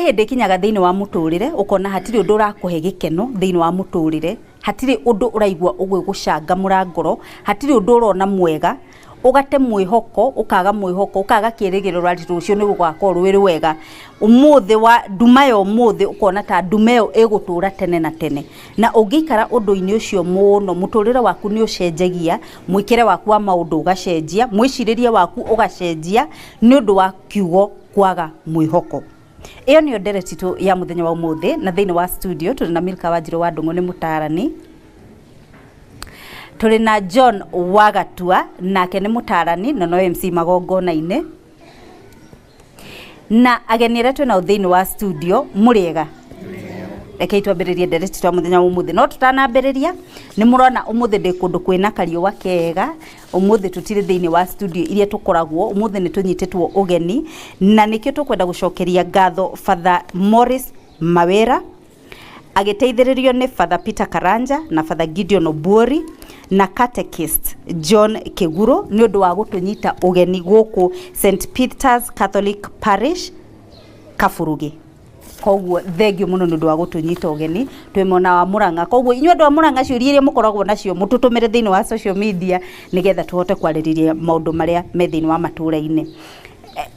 Hĩndĩ ĩkinyaga thĩinĩ wa mũtũrĩre ũkona hatirĩ ũndũ ũrakũhe gĩkeno thĩinĩ wa mũtũrĩre, hatirĩ ũndũ ũraigua ũgĩgũcangamũra ngoro, hatirĩ ũndũ ũrona mwega, ũgate mwĩhoko, ũkaga mwĩhoko, ũkaga kĩrĩgĩrĩro atĩ rũciũ nĩ rũgakorwo rwĩ rwega. Ũmũthĩ wa nduma ya ũmũthĩ ũkona ta nduma ĩyo ĩgũtũra tene na tene. Na ũngĩikara ũndũ-inĩ ũcio mũno, mũtũrĩre waku nĩ ũcenjagia, mwĩkĩre waku wa maũndũ ũgacenjia, mwĩcirĩrie waku ũgacenjia nĩ ũndũ wa kiugo kwaga mwĩhoko. Ĩyo nĩyo ndereti itũ ya mũthenya wa ũmũthĩ, na thĩinĩ wa studio tũrĩ na Milka Wanjirũ wa Ndũng'ũ nĩ mũtaarani, tũrĩ na John Wagatua nake nĩ mũtaarani na no MC magongona-inĩ, na ageni arĩa twĩ nao thĩinĩ wa studio mũrĩega. Rekei twambĩrĩrie ndereti twa mũthenya wa ũmũthĩ. No tũtanambĩrĩria, nĩ mũrona ũmũthĩ ndĩ kũndũ kwĩna kariũa kega. Ũmũthĩ tũtirĩ thĩinĩ wa studio iria tũkoragwo, ũmũthĩ nĩ tũnyitĩtwo ũgeni, na nĩkĩo tũkwenda gũcokeria ngatho Father Morris Mawera agĩteithĩrĩrio nĩ Father Peter Karanja na Father Gideon Obuori na Catechist John Kĩgurũ nĩ ũndũ wa gũtũnyita ũgeni gũkũ St Peter's Catholic Parish, Kaburugi. Koguo thengio mũno nĩ ũndũ wa gũtũnyita ũgeni twĩ mwena wa Murang'a. Koguo inyuĩ andũ a Murang'a, ciũria iria mũkoragwo nacio mũtũtũmĩre thĩinĩ wa social media nĩgetha tũhote kwarĩrĩria maũndũ marĩa me thĩinĩ wa matũra-inĩ.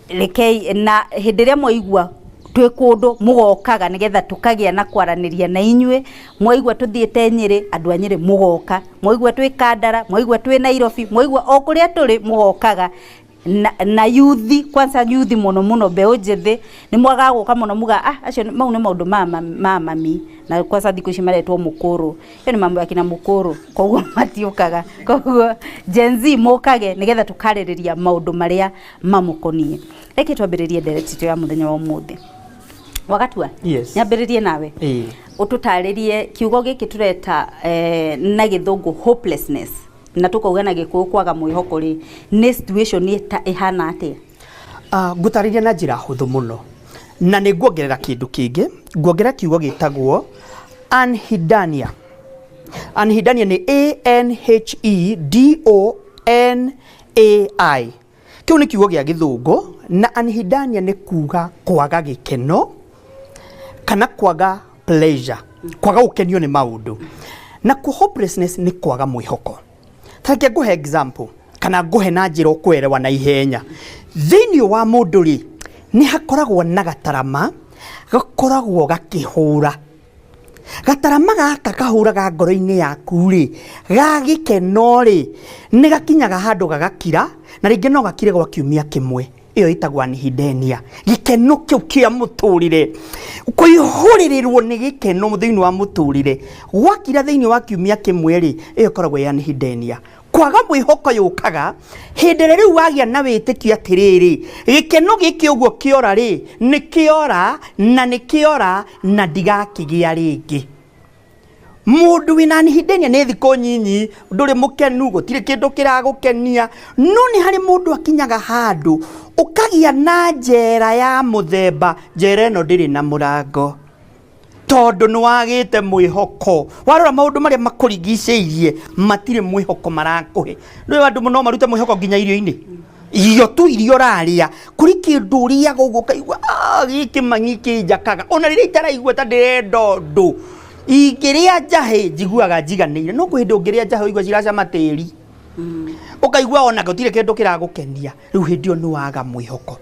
Rekei na hĩndĩ ĩrĩa mwaigua twĩ kũndũ mũgokaga nĩgetha tũkagĩa na kwaranĩria na inyuĩ. Mwaigua tũthiĩte Nyĩrĩ, andũ a Nyĩrĩ mũgoka, mwaigua twĩ Kandara, mwaigua twĩ Nairobi, mwaigua o kũrĩa tũrĩ mũgokaga. Na yuthi kwanza, yuthi mũno mũno, mbeũ njĩthĩ nĩ mwagaga gũka mũno, muga ah, acio mau nĩ maũndũ ma mami. Na kwanza thikũ ici maretwo mũkũrũ, ĩyo nĩ mambo ya kina mũkũrũ, koguo matiũkaga. Koguo Gen Z mũkage nĩgetha tũkarĩrĩria maũndũ marĩa mamũkoniĩ. Reke twambĩrĩrie ndereti itũ ya mũthenya wa ũmũthĩ. Wagatua? Yes. Nyambĩrĩrie nawe. Ĩĩ. Ũtũtarĩrie kiugo gĩkĩ tũreta na Gĩthũngũ hopelessness, na tũkauga na Gĩkũyũ kwaga mwĩhoko rĩ, nĩ situation ĩta ĩhana atĩa? Ngũtarĩria na njĩra hũthũ mũno, na nĩ nguongerera kĩndũ kĩngĩ, nguongerera kiugo gĩtagwo anhidania. Anhidania nĩ anhedonai. Kĩu nĩ kiugo gĩa Gĩthũngũ, na anhidania nĩ kuga kwaga gĩkeno kana kwaga pleasure, kwaga gũkenio nĩ maũndũ. Na ku hopelessness nĩ kwaga mwĩhoko. Ta reke ngũhe example kana ngũhe na njĩra ũkũerewa na ihenya. Thĩinĩ wa mũndũ rĩ, nĩ hakoragwo na gatarama gakoragwo gakĩhũra. Gatarama gaka kahũraga ngoro-inĩ yaku rĩ, ga gĩkeno rĩ, nĩ gakinyaga handũ gagakira, na rĩngĩ no gakire gwa kiumia kĩmwe. Ĩyo ĩtagwo anhidenia. Gĩkeno kĩu kĩa mũtũrĩre, kũihũrĩrĩrwo nĩ gĩkeno thĩinĩ wa mũtũrĩre, gwakira thĩinĩ wa kiumia kĩmwe rĩ, ĩyo ĩkoragwo ĩ anhidenia. Kwaga mwĩhoko yũkaga hĩndĩ ĩrĩa rĩu wagĩa na wĩtĩkio atĩrĩrĩ, gĩkeno gĩkĩ ũguo kĩora rĩ, nĩ kĩora na nĩ kĩora na ndigakĩgĩa rĩngĩ. Mũndũ wĩna anhidenia nĩ thikũ nyinyi, ndũrĩ mũkenu, gũtirĩ kĩndũ kĩragũkenia. No nĩ harĩ mũndũ akinyaga handũ ũkagĩa na njera ya mũthemba, njera ĩno ndĩrĩ na mũrango, tondũ nĩ wagĩte mwĩhoko. Warora maũndũ marĩa makũrigicĩirie matirĩ mwĩhoko marakũhe. Nĩ andũ no marute mwĩhoko nginya irio-inĩ, irio tu iria ũrarĩa, kũrĩ kĩndũ ũrĩaga ũguo ũkaigua, "Ah, gĩkĩ mang'i kĩnjakaga ona rĩrĩa itaraigua ta ndĩrenda ũndũ. Ingĩrĩa njahĩ njiguaga njiganĩire, no kwĩ hĩndĩ ũngĩrĩa njahĩ ũigua ciracama tĩri, ũkaigua ona gũtirĩ kĩndũ kĩragũkenia. Rĩu hĩndĩ ĩyo nĩ waga mwĩhoko.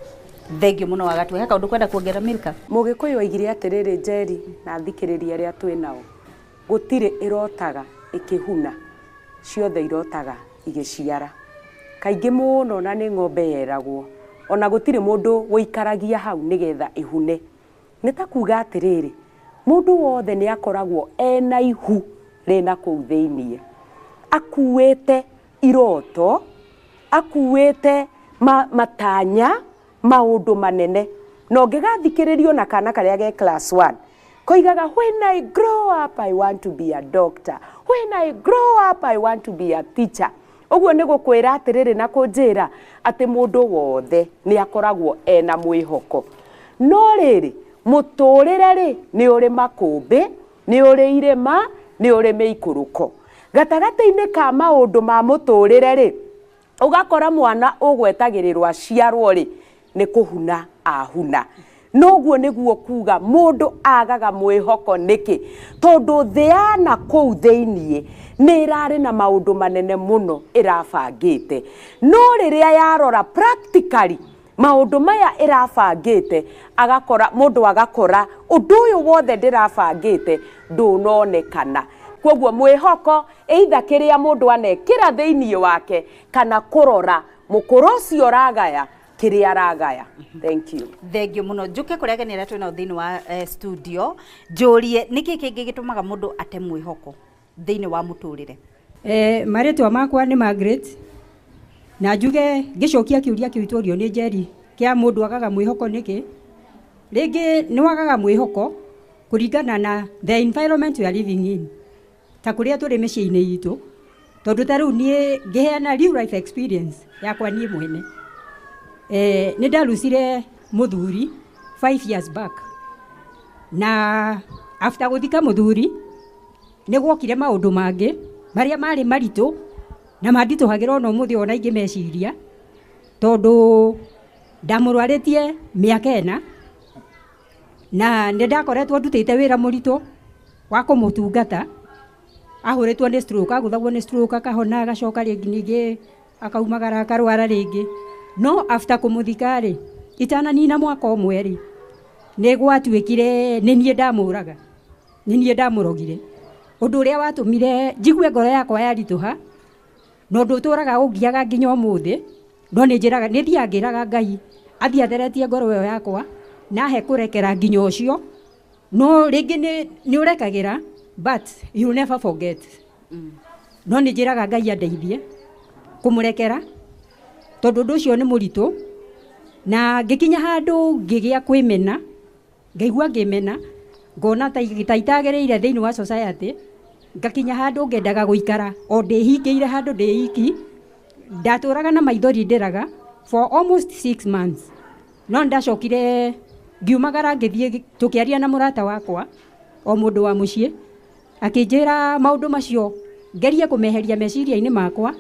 Thengio mũno, Wagatua. He kaũndũ kwenda kuongerera, Milka? Mũgĩkũyũ oigire atĩrĩrĩ, Njeri na thikĩrĩria arĩa twĩ nao, gũtirĩ ĩrotaga ĩkĩhuna, ciothe irotaga igĩciara. Kaingĩ mũno na nĩ ng'ombe yeragwo, ona gũtirĩ mũndũ ũikaragia hau nĩgetha ĩhune. Nĩ ta kuga atĩrĩrĩ, mũndũ wothe nĩ akoragwo ena ihu rĩna kũu thĩiniĩ, akuĩte iroto, akuĩte matanya, maũndũ manene. Na ũngĩgathikĩrĩrio na kana karĩa ge class 1 koigaga, "When I grow up I want to be a doctor, when I grow up I want to be a teacher." Ũguo nĩ gũkwĩra atĩrĩrĩ na kũnjĩra atĩ mũndũ wothe nĩ akoragwo ena mwĩhoko. No rĩrĩ, mũtũrĩre rĩ, nĩ ũrĩ makũmbĩ, nĩ ũrĩ irĩma, nĩ ũrĩ mĩikũrũko. Gatagatĩ-inĩ ka maũndũ ma mũtũrĩre rĩ, ũgakora mwana ũgwetagĩrĩrwo aciarwo rĩ, nĩ kũhuna ahuna. Noguo nĩguo kuga mũndũ agaga mwĩhoko nĩkĩ? Tondũ thĩ ya na kũu thĩiniĩ nĩ ĩrarĩ na maũndũ manene mũno ĩrabangĩte, no rĩrĩa yarora practically maũndũ maya ĩrabangĩte, agakora mũndũ agakora ũndũ ũyũ wothe ndĩrabangĩte ndũnonekana. Koguo mwĩhoko either kĩrĩa mũndũ anekĩra thĩiniĩ wake kana kũrora mũkũrũ ũcio ũragaya kĩrĩa aragaya. Thank you. Thengio mũno. Njũke kũrĩa ageni arĩa twĩnao thĩinĩ wa studio, njũrie nĩkĩ kĩngĩ gĩtũmaga mũndũ ate mwĩhoko thĩinĩ wa mũtũrĩre? Marĩtwa makwa nĩ Margaret, na njuge ngĩcokia kĩũria kĩu tũrio nĩ Njeri kĩa mũndũ agaga mwĩhoko nĩkĩ. Rĩngĩ nĩ wagaga mwĩhoko kũringana na the environment we are living in, ta kũrĩa tũrĩ mĩciĩ-inĩ itũ, tondũ ta rĩu niĩ ngĩheana real life experience yakwa niĩ mwene, nĩ ndarucire mũthuri 5 years back, na after gũthika mũthuri nĩ gwokire maũndũ mangĩ marĩa marĩ maritũ na manditũhagĩra ona ũmũthĩ ona ingĩ meciria, tondũ ndamũrwarĩtie mĩaka 4 na nĩ ndakoretwo ndutĩte wĩra mũritũ wa kũmũtungata. Ahũrĩtwo nĩ stroke, agũthagwo nĩ stroke, akahona, agacoka rĩngĩ ningĩ akaumagara akarwara rĩngĩ. No after kũmũthika rĩ, itananina mwaka ũmwe rĩ, nĩ gwatuĩkire nĩ niĩ ndamũraga, nĩ niĩ ndamũrogire, ũndũ ũrĩa watũmire njigue ngoro yakwa yaritũha, na ũndũ ũtũraga ũngiaga nginya ũmũthĩ. No nĩ njĩraga, nĩ thiaga ngĩraga Ngai athiĩ atheretie ngoro ĩyo yakwa na ahe kũrekera nginya ũcio. No rĩngĩ nĩ ũrekagĩra, but you never forget. No nĩ njĩraga Ngai andeithie kũmũrekera, tondũ ũndũ ũcio nĩ mũritũ. Na ngĩkinya handũ ngĩgĩa kwĩmena, ngaigua ngĩmena, ngona ta itagĩrĩire thĩinĩ wa society. Ngakinya handũ ngendaga gũikara o ndĩhingĩire handũ ndĩ iki. Ndatũraga na maithori ndĩraga for almost 6 months. No ndacokire ngiumagara ngĩthiĩ tũkĩaria na mũrata wakwa o mũndũ wa mũciĩ, akĩnjĩra maũndũ macio ngerie kũmeheria meciria-inĩ makwa.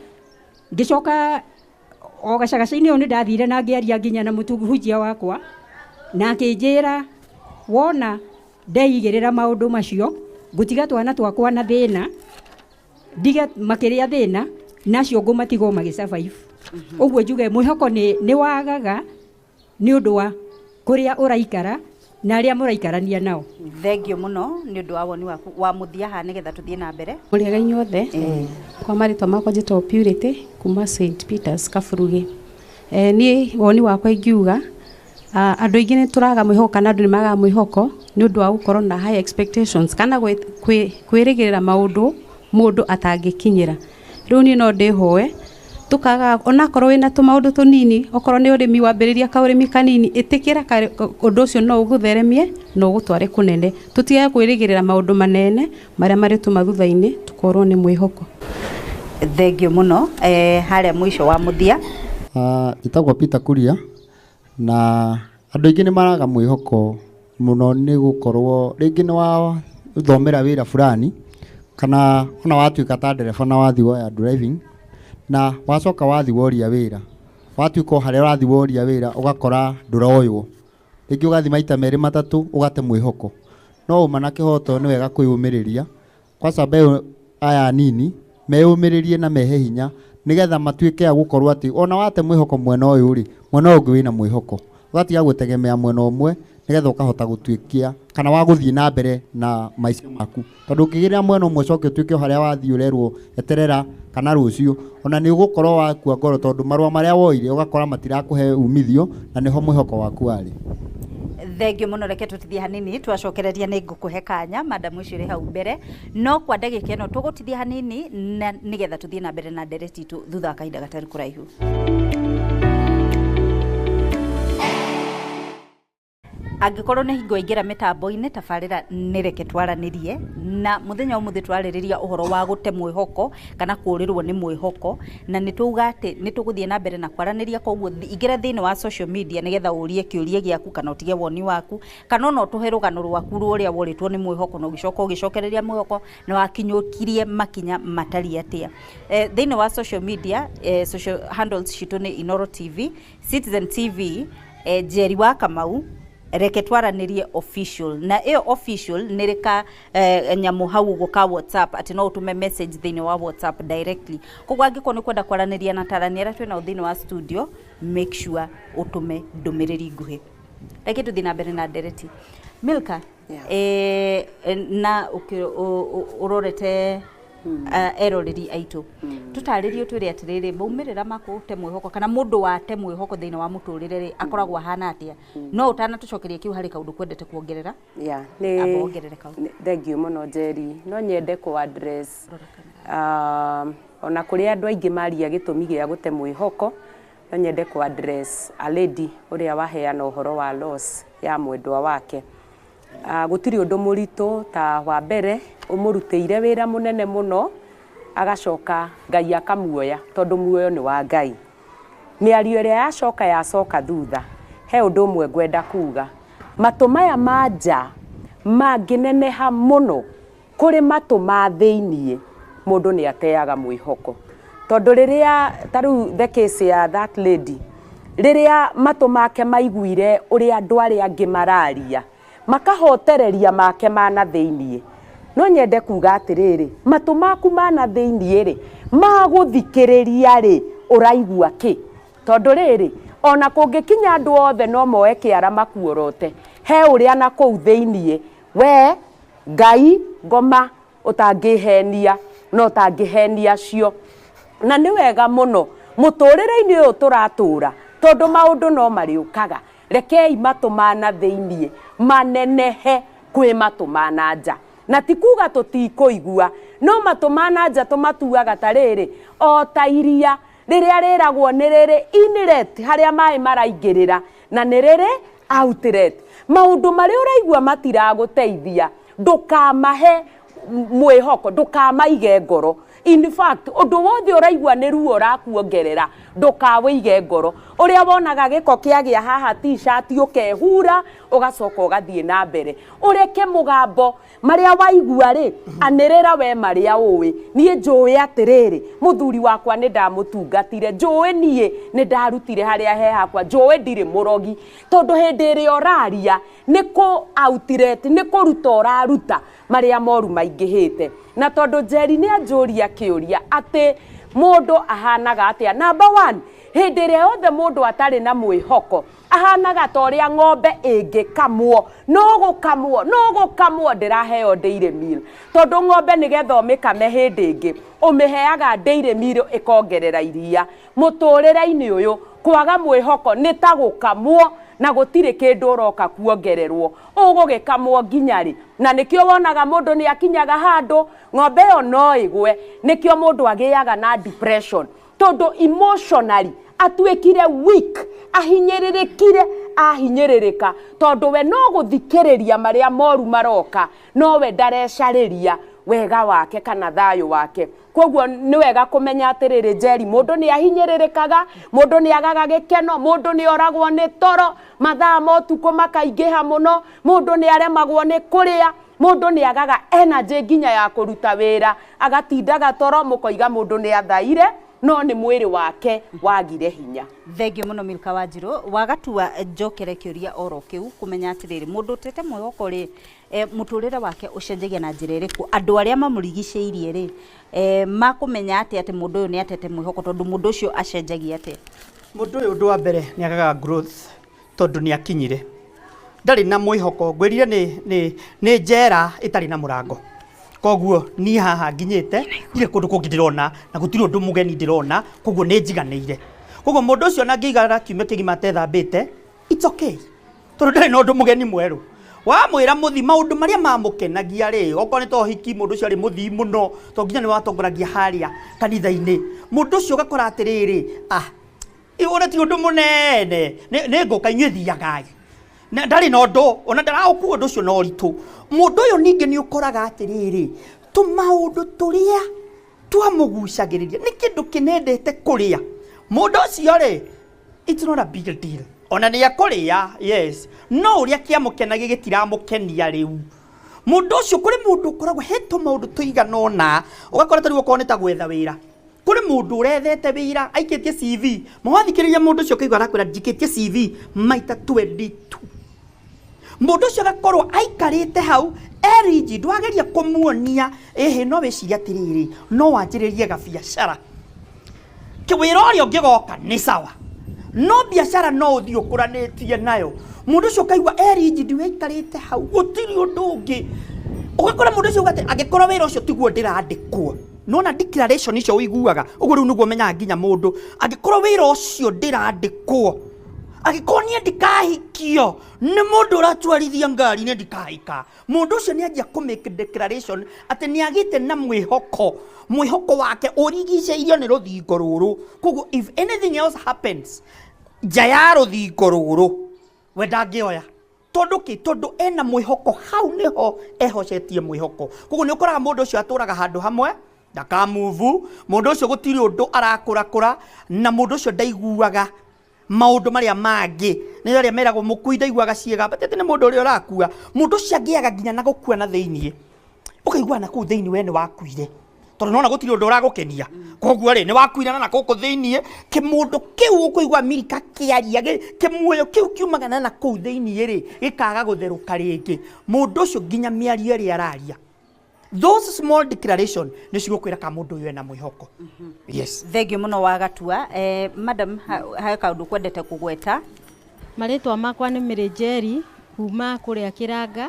Ngĩcoka o gacagaca-inĩ ĩyo nĩ ndathire na ngĩaria nginya na mũhunjia wakwa, na akĩnjĩra wona ndeigĩrĩra maũndũ macio ngũtiga twana twakwa na thĩna, ndige makĩrĩa thĩna, nacio ngũmatigwo magĩ survive. Ũguo njuge mwĩhoko nĩ wagaga nĩ ũndũ wa kũrĩa ũraikara na arĩa mũraikarania nao. Thengio mũno nĩ ũndũ wa woni waku wa mũthia haha nĩgetha tũthiĩ na mbere. Mũrĩega inyuothe. Kwa marĩtwa makwa njĩtagwo Purity kuma St Peters Kaburugi. Niĩ woni wakwa ingiuga andũ aingĩ nĩ tũraga mwĩhoko kana andũ nĩ magaga mwĩhoko nĩ ũndũ wa gũkorwo na high expectations kana kwĩrĩgĩrĩra maũndũ mũndũ atangĩkinyĩra. Rĩu niĩ no ndĩhoe tukaga onakorwo wĩna tũmaũndũ tũnini, okorwo nĩ ũrĩmi wambĩrĩria kaũrĩmi kanini, ĩtĩkĩra ũndũ ũcio no ũgũtheremie na ũgũtware kũnene. Tũtigage kwĩrĩgĩrĩra maũndũ manene marĩa marĩtũma thutha-inĩ tũkorwo nĩ mwĩhoko. Thengio mũno. Harĩa mũico wa mũthia. Njĩtagwo Peter Kuria, na andũ aingĩ nĩ maraga mwĩhoko mũno nĩ gũkorwo rĩngĩ nĩ wathomera wĩra fulani, kana ona watuĩka ta ndereba na wathiĩ woya driving, na wacoka wathiĩ woria wĩra, watuĩka o harĩa ũrathiĩ woria wĩra ũgakora ndũroywo, rĩngĩ ũgathiĩ maita merĩ matatũ ũgate mwĩhoko. No ũma na kĩhoto nĩ wega kwĩyũmĩrĩria, kwanza mbeũ aya anini meyũmĩrĩrie na mehe hinya nĩgetha matuĩke a gũkorwo atĩ ona wate mwĩhoko mwena ũyũ rĩ, mwena ũyũ ũngĩ wĩna mwĩhoko, ũgatiga gũtegemea mwena ũmwe nĩgetha ũkahota gũtuĩkia kana wa gũthiĩ na mbere na maica maku, tondũ ũngĩgĩrĩra mwena ũmwe ũcoke ũtuĩke o harĩa wathiĩ ũrerwo eterera kana rũciũ, ona nĩ ũgũkorwo wakua ngoro, tondũ marũa marĩa woire ũgakora matirakũhe umithio, na nĩho mwĩhoko waku warĩ. Thengio mũno. Reke tũtithie hanini, twacokereria nĩ ngũkũhe kanya madam ũcio ũrĩ hau mbere, no kwa ndagĩka ĩno tũgũtithia hanini na nĩgetha tũthiĩ na mbere na ndereti itũ thutha wa kahinda gatarĩ kũraihu. Angĩkorwo nĩ hingo waingĩra mĩtambo-inĩ, tabarĩra nĩ reke twaranĩrie, na mũthenya ũmũthĩ twarĩrĩria ũhoro wa gũte mwĩhoko kana kũrĩrwo nĩ mwĩhoko, na nĩ tũuga atĩ nĩ tũgũthiĩ na mbere na kwaranĩria. Koguo ingĩra thĩinĩ wa social media nĩgetha ũrie kĩũria gĩaku kana ũtige woni waku, kana ona ũtũhe rũgano rwaku rũrĩa worĩtwo nĩ mwĩhoko na ũgĩcoka ũgĩcokereria mwĩhoko na wakinyũkirie makinya matariĩ atĩa. Thĩinĩ wa social media, social handles citũ nĩ Inoro TV, Citizen TV, Njeri wa Kamau. Reke twaranĩrie official, na ĩyo official nĩ rĩ ka nyamũ hau ũguo ka WhatsApp, atĩ no ũtũme message thĩinĩ wa WhatsApp directly. Koguo angĩkorwo nĩ kwenda kwaranĩria na atarani arĩa twĩnao thĩinĩ wa studio, make sure ũtũme ndũmĩrĩri nguhĩ. Reke tũthiĩ na mbere na ndereti. Milka, na ũrorete eroreri aitũ, tũtarĩrie, ũtwĩre atĩrĩrĩ, maumĩrĩra ma kũte mwĩhoko kana mũndũ wate mwĩhoko thĩinĩ wa mũtũrĩre rĩ, akoragwo ahana atĩa? No ũtanatũcokeria kĩu, harĩ kaũndũ kwendete kuongerera? Yeah, Amba nĩ wongerere kau. Thank you mũno, Njeri. No nyende kũ address ona kũrĩ andũ aingĩ maria gĩtũmi gĩa gũte mwĩhoko, no nyende kũ address a lady ũrĩa waheana ũhoro wa loss ya mwendwa wake. Gũtirĩ ũndũ mũritũ ta wa mbere ũmũrutĩire wĩra mũnene mũno, agacoka Ngai akamuoya, tondũ muoyo nĩ wa Ngai. Mĩario ĩrĩa yacoka yacoka thutha, he ũndũ ũmwe ngwenda kuga: matũ maya ma nja mangĩneneha mũno kũrĩ matũ ma thĩiniĩ, mũndũ nĩ ateaga mwĩhoko. Tondũ rĩrĩa ta rĩu the case ya that lady, rĩrĩa matũ make maiguire ũrĩa andũ arĩa angĩ mararia, makahotereria make ma na thĩiniĩ. No nyende kuga atĩrĩrĩ, matũ maku ma na thĩiniĩ rĩ, magũthikĩrĩria rĩ, ũraigua kĩ? Tondũ rĩrĩ, ona kũngĩkinya andũ othe no moe kĩara makuorote, he ũrĩa na kũu thĩiniĩ we Ngai ngoma ũtangĩhenia na ũtangĩhenia cio. Na nĩ wega mũno mũtũrĩre-inĩ ũyũ tũratũra, tondũ maũndũ no marĩũkaga, rekei matũ ma na thĩiniĩ manenehe kwĩ matũ ma na nja. Na ti kuga tũtikũigua, no matũ ma na nja tũmatuaga ta rĩrĩ, o ta iria rĩrĩa rĩragwo nĩ rĩrĩ inlet harĩa maĩ maraingĩrĩra, na nĩ rĩrĩ outlet. Maũndũ marĩa ũraigua matiragũteithia, ndũkamahe mwĩhoko, ndũkamaige ngoro. In fact, ũndũ wothe ũraigua nĩ ruo ũrakuongerera, ndũkawĩige ngoro. Ũrĩa wonaga gĩko kĩagĩa haha t-shirt, ũkehura, ũgacoka ũgathiĩ na mbere. Ũreke mũgambo marĩa waigua rĩ, anĩrĩra we marĩa ũĩ. Niĩ njũĩ atĩrĩrĩ, mũthuri wakwa nĩ ndamũtungatire, njũĩ niĩ nĩ ndarutire harĩa he hakwa, njũĩ ndirĩ mũrogi. Tondũ hĩndĩ ĩrĩa ũraria nĩ kũ outlet, nĩ kũruta ũraruta marĩa moru maingĩhĩte. Na tondũ Njeri nĩ anjũria kĩũria atĩ mũndũ ahanaga atĩa, number one, hĩndĩ ĩrĩa yothe mũndũ atarĩ na mwĩhoko, ahanaga ta ũrĩa ng'ombe ĩngĩkamwo, no gũkamwo no gũkamwo, ndĩraheo dairy meal. Tondũ ng'ombe nĩgetha ũmĩkame hĩndĩ ĩngĩ, ũmĩheaga dairy meal ĩkongerera iria. Mũtũrĩre-inĩ ũyũ, kwaga mwĩhoko nĩ ta gũkamwo na gũtirĩ kĩndũ ũroka kuongererwo. Ũgũgĩkamwo nginya rĩ? Na nĩkĩo wonaga mũndũ nĩ akinyaga handũ ng'ombe ĩyo no ĩgwe. Nĩkĩo mũndũ agĩaga na depression, tondũ emotionally atuĩkire weak, ahinyĩrĩrĩkire, ahinyĩrĩrĩka, tondũ we no gũthikĩrĩria marĩa moru maroka, no we ndarecarĩria wega wake kana thayũ wake. Koguo nĩ wega kũmenya atĩrĩrĩ, Njeri, mũndũ nĩ ahinyĩrĩrĩkaga, mũndũ nĩ agaga gĩkeno, mũndũ nĩ oragwo nĩ toro mathaa ma ũtukũ makaingĩha mũno, mũndũ nĩ aremagwo nĩ kũrĩa, mũndũ nĩ agaga energy nginya ya kũruta wĩra, agatindaga toro, mũkoiga mũndũ nĩ athaire, no nĩ mwĩrĩ wake wagire hinya. Thengio mũno, Milka Wanjirũ. Wagatua njokere kĩũria oro kĩu, kũmenya atĩrĩrĩ, mũndũ ũtete mwĩhoko rĩ, mũtũrĩre wake ũcenjagia na njĩra ĩrĩkũ? Andũ arĩa mamũrigicĩirie rĩ, makũmenya atĩa atĩ mũndũ ũyũ nĩ atete mwĩhoko? Tondũ mũndũ ũcio acenjagia atĩa? Mũndũ ũyũ, ũndũ wa mbere, nĩ agaga growth, tondũ nĩ akinyire ndarĩ na mwĩhoko. Ngwĩrire nĩ njera ĩtarĩ na mũrango. Koguo niĩ haha nginyĩte, ndirĩ kũndũ kũngĩ ndĩrona na gũtirĩ ũndũ mũgeni ndĩrona, koguo nĩ njiganĩire. Koguo mũndũ ũcio ona angĩigara kiumia kĩgima atethambĩte, it's okay, tondũ ndarĩ na ũndũ mũgeni mwerũ. Wamwĩra mũthi maũndũ marĩa mamũkenagia rĩ, okorwo nĩ ta ũhiki, mũndũ ũcio arĩ mũthii mũno, to nginya nĩ watongoragia harĩa kanitha-inĩ. Mũndũ ũcio ũgakora atĩrĩrĩ, ah, ũrĩa ti ũndũ mũnene, nĩ ngũka, inyuĩ thiagai. Na ndarĩ na ũndũ ona ndaraũkua ũndũ ũcio na ũritũ. Mũndũ ũyũ ningĩ nĩ ũkoraga atĩrĩrĩ, tũmaũndũ tũrĩa twamũgucagĩrĩria, nĩ kĩndũ kĩnendete kũrĩa, mũndũ ũcio rĩ, it's not a big deal, ona nĩ ekũrĩa, yes, no ũrĩa kĩamũkenagia gĩtiramũkenia rĩu. Mũndũ ũcio, kũrĩ mũndũ ũkoragwo he tũmaũndũ tũigana ũna, ũgakora ta rĩu okorwo nĩ ta gwetha wĩra, kũrĩ mũndũ ũrethete wĩra, aikĩtie CV. Mawathikĩrĩria mũndũ ũcio, ũkaigua arakwĩra, "Njikĩtie CV maita 22." Mũndũ ũcio agakorwo aikarĩte hau erigi, ndwageria kũmuonia ĩhĩ, no wĩcirie atĩrĩrĩ, no wanjĩrĩrie gabiacara, wĩra ũrĩa ũngĩgoka nĩ sawa, no biacara no ũthiĩ ũkũranĩtie nayo. Mũndũ ũcio ũkaigua erigi waikarĩte hau, gũtirĩ ũndũ ũngĩ. Ũgakora mũndũ ũcio atĩ angĩkorwo wĩra ũcio tiguo ndĩrandĩkwo, nona declaration icio ũiguaga ũguo, rĩu nĩguo ũmenyaga nginya mũndũ angĩkorwo wĩra ũcio ndĩrandĩkwo, angĩkorwo niĩ ndikahikio nĩ mũndũ ũratwarithia ngari, nĩ ndikahika. Mũndũ ũcio nĩ anjia kũ make declaration atĩ nĩ agĩte na mwĩhoko, mwĩhoko wake ũrigicĩirio nĩ rũthingo rũrũ. Koguo if anything else happens nja ya rũthingo rũrũ, we ndangĩoya. Tondũ kĩ? Tondũ ena mwĩhoko hau nĩho ehocetie mwĩhoko. Koguo nĩ ũkoraga mũndũ ũcio atũraga handũ hamwe, ndakamuvu. Mũndũ ũcio gũtirĩ ũndũ arakũrakũra, na mũndũ ũcio ndaiguaga maũndũ marĩa mangĩ, nĩ arĩa meragwo mũkui ndaiguaga ciĩga, but atĩ nĩ mũndũ ũrĩa ũrakua. Mũndũ ũcio angĩaga nginya na gũkua na thĩiniĩ, ũkaigua na kũu thĩiniĩ we nĩ wakuire, tondũ nona gũtirĩ ũndũ ũragũkenia. Koguo rĩ, nĩ wakuire na kũkũ thĩiniĩ kĩmũndũ kĩu ũkũigua mirika kĩaria, kĩmuoyo kĩu kiumaga na kũu thĩiniĩ rĩ, gĩkaga gũtherũka rĩngĩ. Mũndũ ũcio nginya mĩario ĩrĩa araria, those small declaration nĩ cigũkwĩra ka mũndũ ũyũ ena mwĩhoko. Yes. Thengio mũno wa gatua. Madam, he kaũndũ kwendete kũgweta? Marĩtwa makwa nĩ Mĩrĩ kuma kũrĩa Kĩranga,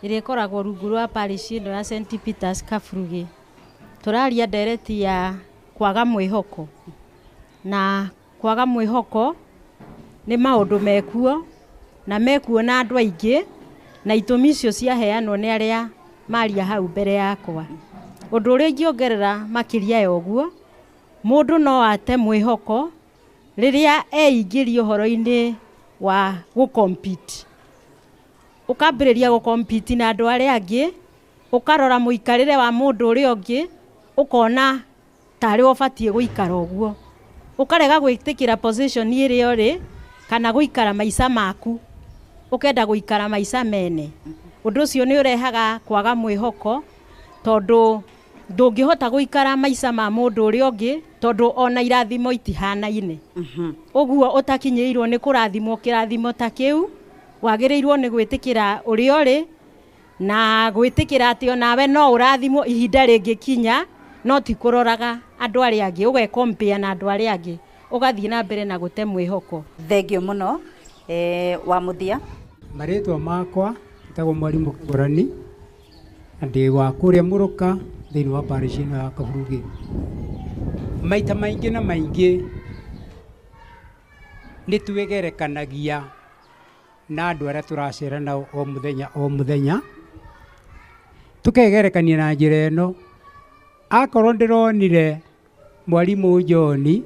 ĩrĩa ĩkoragwo rungu rwa parish ĩno ya St Peters Kaburugi. Tũraria ndereti ya kwaga mwĩhoko, na kwaga mwĩhoko nĩ maũndũ mekuo na mekuo na andũ aingĩ, na itũmi icio ciaheanwo nĩ arĩa maria hau mbere yakwa. Ũndũ ũrĩa ingĩongerera makĩria ya ũguo, mũndũ no ate mwĩhoko rĩrĩa eingĩria ũhoro-inĩ wa gũ-compete, ũkambĩrĩria gũ-compete na andũ arĩa angĩ, ũkarora mũikarĩre wa mũndũ ũrĩa ũngĩ, ũkona tarĩ we ũbatiĩ gũikara ũguo, ũkarega gwĩtĩkĩra position ĩrĩa ũrĩ kana gũikara maica maku, ũkenda gũikara maica mene. Ũndũ ũcio nĩ ũrehaga kwaga mwĩhoko, tondũ ndũngĩhota gũikara maica ma mũndũ ũrĩa ũngĩ, tondũ ona irathimo itihanaine. Ũguo ũtakinyĩirwo nĩ kũrathimwo kĩrathimo ta kĩu, wagĩrĩirwo nĩ gwĩtĩkĩra ũrĩa ũrĩ na gwĩtĩkĩra atĩ onawe no ũrathimwo ihinda rĩngĩkinya, no ti kũroraga andũ arĩa angĩ, ũgekompea na andũ arĩa angĩ, ũgathiĩ na mbere na gũte mwĩhoko. Thengio mũno. Wa mũthia. Marĩtwa makwa njĩtagwo Mwarimũ Kĩgũrani, na ndĩ wa kũrĩa Mũrũka thĩinĩ wa parish ĩno ya Kaburugi. Maita maingĩ na maingĩ nĩ twĩgerekanagia na andũ arĩa tũracera nao o mũthenya o mũthenya, tũkegerekania na njĩra ĩno. Akorwo ndĩronire Mwarimũ John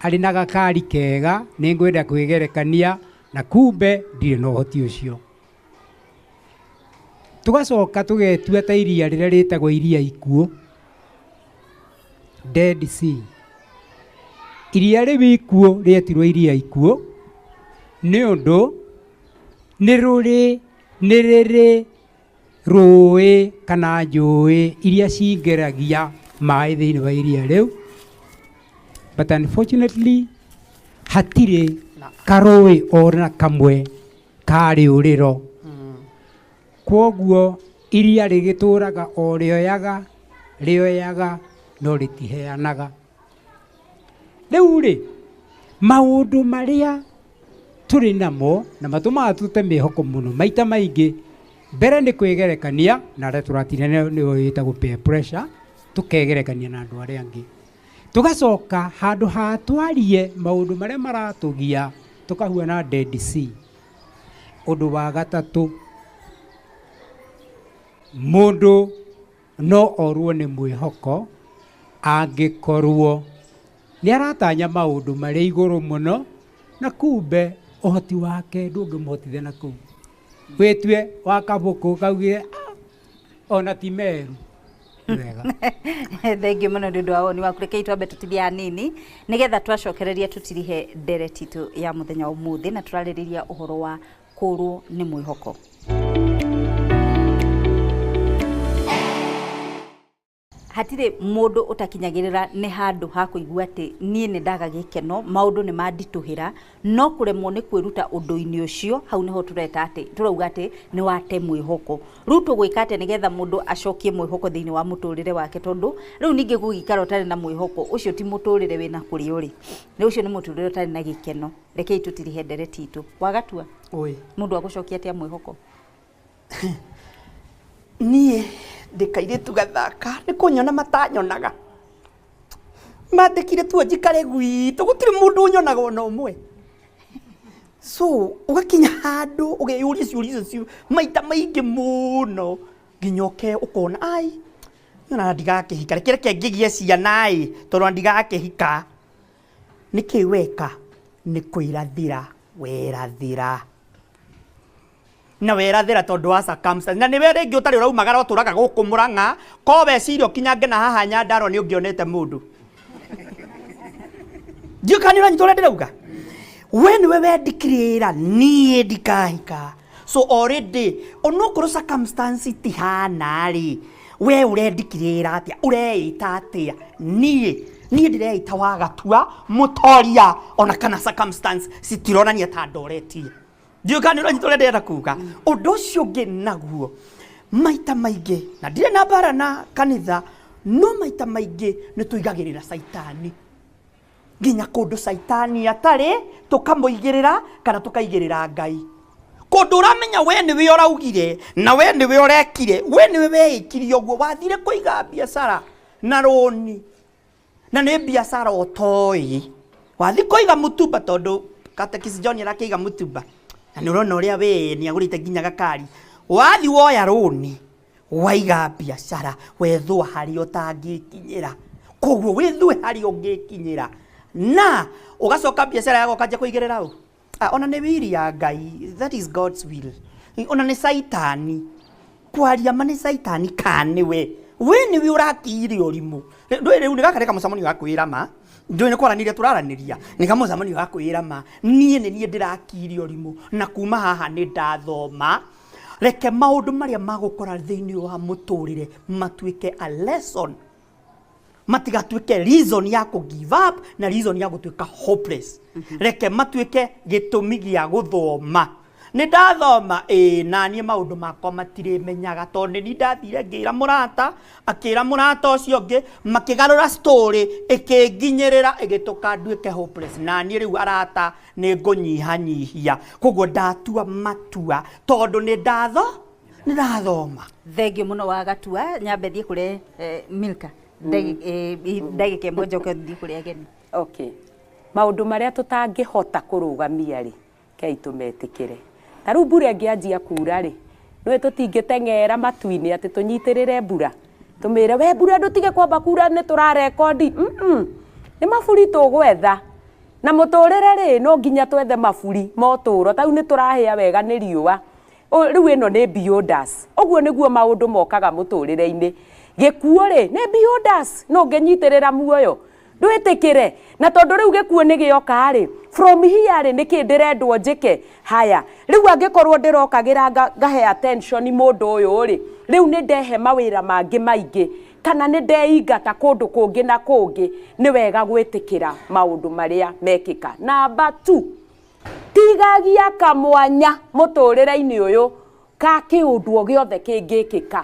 arĩ na gakari kega, nĩ ngwenda kwĩgerekania, na kumbe ndirĩ na ũhoti ũcio. Tũgacoka tũgetua ta iria rĩrĩa rĩtagwo iria ikuũ, Dead Sea. Iria rĩu ikuũ rĩetirwo iria ikuũ nĩ ũndũ nĩ rũrĩ nĩ rĩrĩ rũĩ kana njũĩ iria cingĩragia maĩ thĩinĩ wa iria rĩu, but unfortunately hatirĩ karũĩ ona kamwe ka rĩũrĩro. Kwoguo iria rĩgĩtũraga o rĩoyaga rĩoyaga, no rĩtiheanaga. Rĩu rĩ, maũndũ marĩa tũrĩ namo na matũmaga tũte mĩhoko mũno maita maingĩ, mbere nĩ kwĩgerekania na arĩa tũratinda nĩyo ĩtagwo peer pressure, tũkegerekania na andũ arĩa angĩ, tũgacoka handũ ha twarie maũndũ marĩa maratũgia, tũkahuana Dead Sea. Ũndũ wa gatatũ, mũndũ no orwo nĩ mwĩhoko angĩkorwo nĩ aratanya maũndũ marĩ igũrũ mũno, na kumbe ũhoti wake ndũngĩmũhotithia na kũu. Wĩtue wa kabũkũ kaugire, "Ah, ona ti meru." Nĩ wega. Thengio mũno nĩ ũndũ wa woni waku. Rekei twambe tũtithie hanini, nĩgetha twacokereria tũtirihe ndereti itũ ya mũthenya wa ũmũthĩ, na tũrarĩrĩria ũhoro wa kũrwo nĩ mwĩhoko. Hatirĩ mũndũ ũtakinyagĩrĩra nĩ handũ ha kũigua atĩ niĩ nĩ ndaga gĩkeno, maũndũ nĩ manditũhĩra, no kũremwo nĩ kwĩruta ũndũ-inĩ ũcio, hau nĩho tũreta atĩ tũrauga atĩ nĩ wate mwĩhoko. Rĩu tũgwĩka atĩa nĩgetha mũndũ acokie mwĩhoko thĩinĩ wa mũtũrĩre wake, tondũ rĩu ningĩ gũgĩikara ũtarĩ na mwĩhoko ũcio ti mũtũrĩre wĩna kũrĩa ũrĩ, nĩ ũcio nĩ mũtũrĩre ũtarĩ na gĩkeno. Rekei tũtirihe ndereti itũ. Wagatua? Oi. Mũndũ agũcokia atĩa mwĩhoko? Niĩ ndĩ kairĩtu gathaka nĩ kũnyona matanyonaga, mandĩkire tu njikare gwitũ gũtirĩ mũndũ ũnyonaga ona ũmwe. So ũgakinya handũ ũgeyũria ciũria icio maita maingĩ mũno nginya ũke ũkona ai ona ndigakĩhika, reke reke ngĩgĩe ciana ĩ tondũ ona ndigakĩhika. Nĩkĩ weka? Nĩ kwĩrathĩra werathĩra na werathĩra tondũ wa circumstance, na nĩwe rĩngĩ ũtarĩ ũraumagara ũtũraga gũkũ Mũrang'a, ko weciria ũkinyange na haha Nyandarua nĩ ũngĩonete mũndũ. Ndiũĩ kana nĩ ũranyita ũrĩa ndĩrauga. We nĩwe wendikirĩra niĩ ndikahika, so already onokorwo circumstance itihana rĩ, we ũrendikirĩra atĩa? Ũreĩta atĩa? Niĩ ndĩreĩta Wagatua mũtoria, ona kana circumstance citironania ta ndoretie. Ndiũĩ kana nĩ ũranyita ũrĩa ndĩrenda kuga. Ũndũ ũcio ũngĩ naguo maita maingĩ, na ndirĩ na mbara na kanitha, no maita maingĩ nĩ tũigagĩrĩra caitani nginya kũndũ caitani atarĩ, tũkamũigĩrĩra kana tũkaigĩrĩra Ngai kũndũ ũramenya we nĩwe ũraugire na we nĩwe ũrekire, we nĩwe weĩkire ũguo, wathire kũiga biacara na rũni na nĩ biacara ũtoĩ, wathi kũiga mũtumba tondũ Katekisi John arakĩiga mũtumba na nĩ ũrona ũrĩa we nĩ agũrĩte nginya gakari, wathi woya rũni waiga biacara wethũa harĩa ũtangĩkinyĩra, koguo wĩthũe harĩa ũngĩkinyĩra na ũgacoka biacara yaku ũkanjia kũigĩrĩra ũ. Ona nĩ will ya Ngai, that is God's will. Ona nĩ caitani kwaria ma, nĩ caitani ka nĩwe we nĩwe ũrakiire ũrimũ. Ndũĩ rĩu nĩ gaka nĩ kamũcemanio ga kwĩra ma, ndũĩ nĩ kwaranĩria tũraranĩria, nĩ kamũcemanio ga kwĩra ma, niĩ nĩ niĩ ndĩrakiire ũrimũ na kuma haha nĩ ndathoma. Reke maũndũ marĩa magũkora thĩinĩ wa mũtũrĩre matuĩke a lesson, matigatuĩke reason ya kũ give up na reason ya gũtuĩka hopeless. Reke matuĩke gĩtũmi gĩa gũthoma. Nĩ ndathoma ĩĩ, na niĩ maũndũ makwa matirĩmenyaga tondũ nĩ niĩ ndathire ngĩra mũrata, akĩra mũrata ũcio ũngĩ, makĩgarũra story ĩkĩnginyĩrĩra ĩgĩtũka nduĩke hopeless, na niĩ rĩu arata nĩ ngũnyihanyihia. Koguo ndatua matua tondũ nĩ ndathoma. Thengiũ mũno Wagatua, nyambe thiĩ kũrĩ Milka ndagĩka ĩmwe njoke thiĩ kũrĩ ageni. Okay, maũndũ marĩa tũtangĩhota kũrũgamia rĩ, kei tũmetĩkĩre. Ta rĩu mbura ĩngĩanjia kura rĩ, nĩũĩ tũtingĩteng'era matu-inĩ atĩ tũnyitĩrĩre mbura tũmĩre we mbura ndũtige kwamba kura nĩ tũrarekondi. Nĩ maburi tũgwetha na mũtũrĩre rĩ, no nginya twethe maburi ma ũtũro. Ta rĩu nĩ tũrahĩa wega nĩ riũa, rĩu ĩno nĩ beyond us. Ũguo nĩguo maũndũ mokaga mũtũrĩre-inĩ. Gĩkuũ rĩ, nĩ beyond us, no ũngĩnyitĩrĩra muoyo ndwĩtĩkĩre, na tondũ rĩu gĩkuũ nĩ gĩoka rĩ, from here rĩ, nĩkĩ ndĩrendwo njĩke? Haya, rĩu angĩkorwo ndĩrokagĩra ngahe attention mũndũ ũyũ rĩ, rĩu nĩ ndehe mawĩra mangĩ maingĩ kana nĩ ndeingata kũndũ kũngĩ na kũngĩ. Nĩ wega gwĩtĩkĩra maũndũ marĩa mekĩka. Namba 2, tigagia kamwanya mũtũrĩre-inĩ ũyũ ka kĩũndũ o gĩothe kĩngĩkĩka.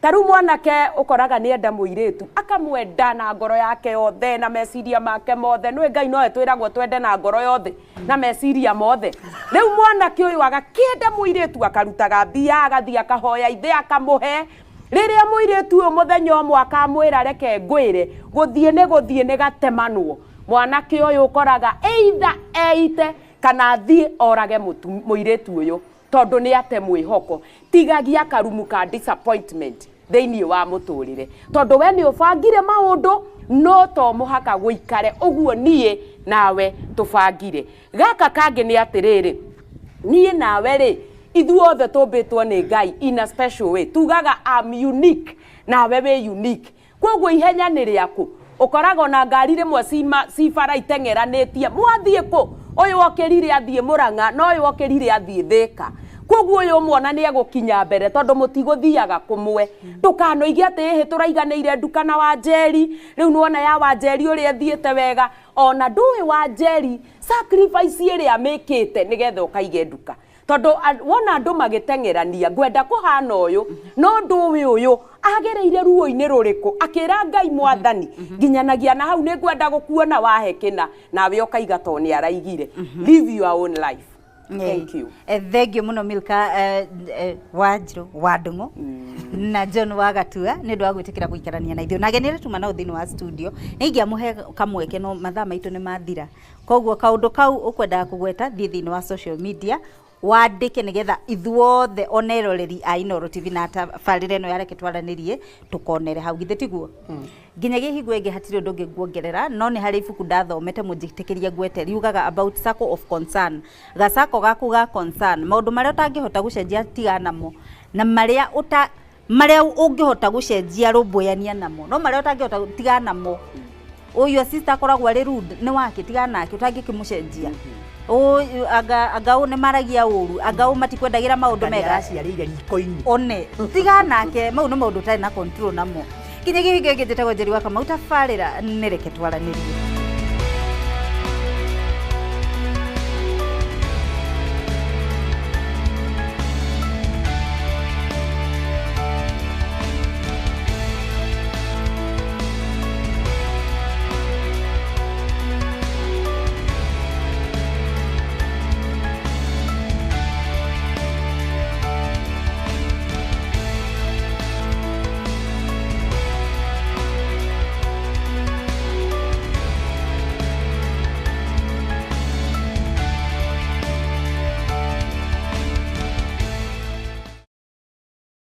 Ta rĩu mwanake ũkoraga nĩ enda mũirĩtu, akamwenda na ngoro yake yothe na meciria make mothe. Nĩũĩ Ngai nowe twĩragwo twende na ngoro yothe na meciria mothe. Rĩu mwanake ũyũ agakĩenda mũirĩtu, akarutaga mbia, agathiĩ akahoya ithe akamũhe. Rĩrĩa mũirĩtu ũyũ mũthenya ũmwe akamwĩra reke ngwĩre, gũthiĩ nĩ gũthiĩ nĩ gatemanwo, mwanake ũyũ ũkoraga either eite kana athiĩ orage mũirĩtu ũyũ tondũ nĩ ate mwĩhoko. Tigagia karumu ka disappointment thĩinĩ wa mũtũrĩre, tondũ we nĩ ũbangire maũndũ no to mũhaka gũikare ũguo niĩ nawe tũbangire. Gaka kangĩ nĩ atĩrĩrĩ, niĩ nawe rĩ, ithuothe tũmbĩtwo nĩ Ngai in a special way. Tugaga I'm unique, nawe wĩ unique. Koguo ihenya nĩ rĩaku. Ũkoraga ona ngari rĩmwe cibara iteng'eranĩtie, mwathiĩ kũ? Ũyũ okĩrire athiĩ Mũrang'a na ũyũ okĩrire athiĩ Thĩka. Koguo ũyũ mwana nĩ egũkinya mbere tondũ mũtigũthiaga kũmwe. Ndũkanoige atĩ ĩhĩ tũraiganĩire nduka na Wanjeri, rĩu nĩwona ya Wanjeri ũrĩa ĩthiĩte wega. Ona ndũĩ Wanjeri sacrifice ĩrĩa amĩkĩte nĩgetha ũkaige nduka. Tondũ wona andũ magĩteng'erania ngwenda kũhana ũyũ, no ndũĩ ũyũ agereire ruo-inĩ rũrĩkũ akĩra Ngai mwathani nginyanagia na hau nĩ ngwenda gũkuona wahe kĩna, nawe ũkaiga to nĩ araigire. Live your own life. Thank you. Thank you muno Milka Wanjiru wa Ndung'u na John wa Gatua nĩ ũndũ wa gwĩtĩkĩra gũikarania na ithuĩ na ageni arĩa tuma nao thĩinĩ wa studio. Nĩ ingĩamũhe kamweke no mathaa maitũ nĩ mathira, koguo kaũndũ kau ũkwendaga kũgweta thiĩ thĩinĩ wa social media wandĩke nĩgetha ithuothe ona eroreri a Inooro TV na tabarĩra ĩno ya Reke Twaranĩrie tũkonere hau, githĩ tiguo? Nginyagia hingo ĩngĩ hatirĩ ũndũ ũngĩ nguongerera, no nĩ harĩ ibuku ndathomete mũnjĩtĩkĩrie ngwete, riugaga about circle of concern, gacako gaku ga concern, maũndũ marĩa ũtangĩhota gũcenjia tigana namo, na marĩa ũta marĩa ũngĩhota gũcenjia rũmbũyania namo, no marĩa ũtangĩhota tigana namo. Ũyũ sister akoragwo arĩ rude nĩ wake, tigana nake, ũtangĩkĩmũcenjia. Ũyũ anga ũũ nĩ maragia ũru, anga ũũ matikwendagĩra maũndũ mega, araciarĩire riko-inĩ, one tigana nake, mau nĩ maũndũ ũtarĩ na control namo. Nginyagia hingo ĩngĩ njĩtagwo Njeri wa Kamau, tabarĩra nĩ Reke Twaranĩrie.